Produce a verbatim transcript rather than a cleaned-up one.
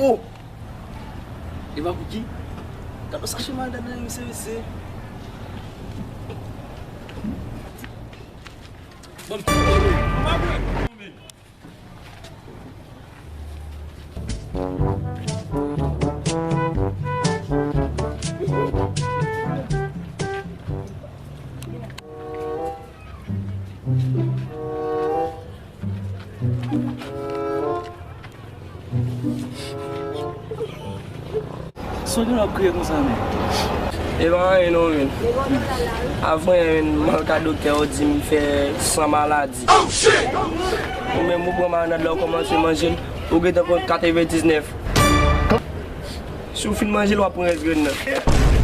Oh! Eva Cookie? Gade yon sachè malad nan men misye, mesye. Bon, m pa bwè. Sa w gen w ap kriye konsa, men? E pa anyen non, men. Avan yè, men, m al ka doktè, yo di m fè san maladi. Ou menm, ou pran marinad la, ou kòmanse manje l, ou gentan konn katrevendiznèf. Si w fin manje l, w ap pran rès grenn nan.